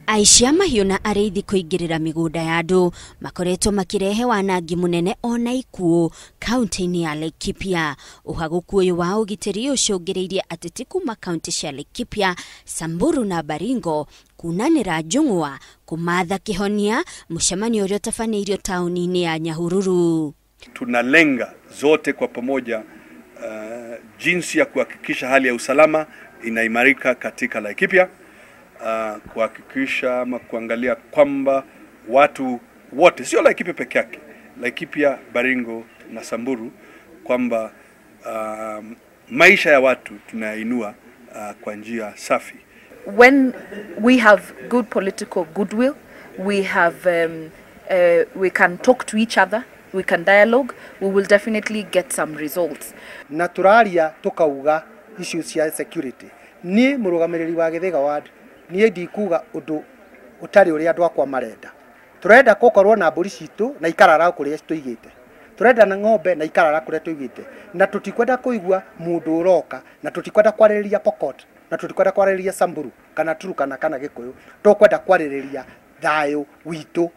Aici a mahiũ na arĩithi kũingĩrĩra mĩgũnda ya andũ makoretwo makĩrehe wanangi mũnene ona ikuũ kaunti-inĩ ya Laikipia. Ũhagũku ũyũ wa ũgitĩri ũcũngĩrĩirie ateti kuma kaunti cia Laikipia, Samburu na Baringo kunanĩra njũng'wa kũmatha kĩhonia mũcemanio ũrĩa ũtabanĩirio taũni-inĩ ya Nyahururu. Tunalenga zote kwa pamoja jinsi ya kuhakikisha hali ya usalama inaimarika katika Laikipia, kuhakikisha ama kuangalia kwamba watu wote, sio Laikipia peke yake, Laikipia, Baringo na Samburu, kwamba maisha ya watu tunainua kwa njia safi. When we have good political goodwill, we can talk to each other, we can dialogue, we will definitely get some results. Na turaria tukauga issues cia security. Ni murugamiriri wa Githiga ward, niĩ ndikuga ũndũ ũtarĩ ũrĩa andũ akwa marenda. Turenda gũkorwo na mbũri citũ na ikarara kũrĩa tũigĩte. Turenda na ng'ombe na ikarara kũrĩa tũigĩte. Na tũtikwenda kũigua mũndũ ũroka, na tũtikwenda kwarĩrĩria Pokot, na tũtikwenda kwarĩrĩria Samburu kana Turkana kana Gĩkũyũ. Tũkwenda kwarĩrĩria thayũ witũ.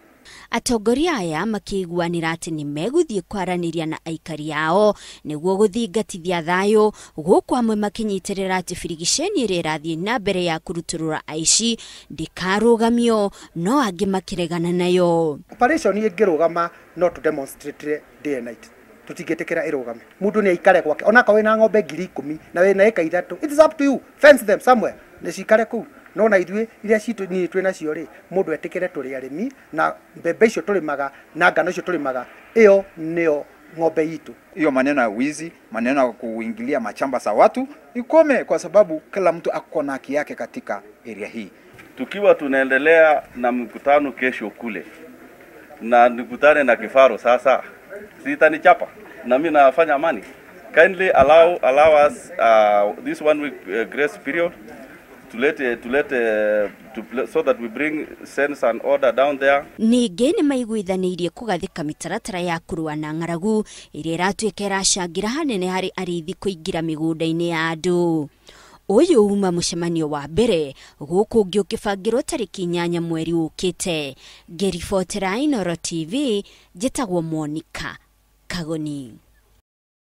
Atongoria aya makĩiguanĩra atĩ nĩ megũthiĩ kwaranĩria na aikari ao nĩguo gũthingatithia thayũ, gũkũ amwe makĩnyitĩrĩra atĩ birigiceni ĩrĩa ĩrathiĩ na mbere ya kũrutũrũra aici ndĩkarũgamio, no angĩ makĩregana nayo. Operation ĩngĩrũgama no tũ demonstrate day and night. Tũtingĩtĩkĩra ĩrũgame. Mũndũ nĩ aikare gwake, ona akorwo wĩna ng'ombe 10,000 na wĩna ĩka 3, it is up to you, fence them somewhere, nĩ cikare kũu. No na ithuĩ iria citũ niĩ twĩ nacio rĩ, mũndũ etĩkĩre tũrĩ arĩmi na mbembe icio tũrĩmaga na ngano icio tũrĩmaga, ĩyo nĩyo ng'ombe itũ. Hiyo maneno ya wizi, maneno ya kuingilia machamba za watu ikome, kwa sababu kila mtu ako na haki yake katika area hii. Tukiwa tunaendelea na mkutano kesho kule na nikutane na kifaru sasa, sitanichapa na mimi nafanya amani. Kindly allow us this 1 week grace period to let to so that we bring sense and order down there. Ningĩ nĩ maiguithanĩirie kũgathĩka mĩtaratara ya kũrũa na ng'aragu ĩrĩa ĩratuĩka ĩracangĩra hanene harĩ arĩithi kũingĩra mĩgũnda-inĩ ya andũ. Ũyũ uma mũcemanio wa mbere gũkũ ũngĩ ũkĩbangĩrwo tarĩki 8 mweri ũkĩte. Ngĩribotera Inooro TV, njĩtagwo Monica Kagoni.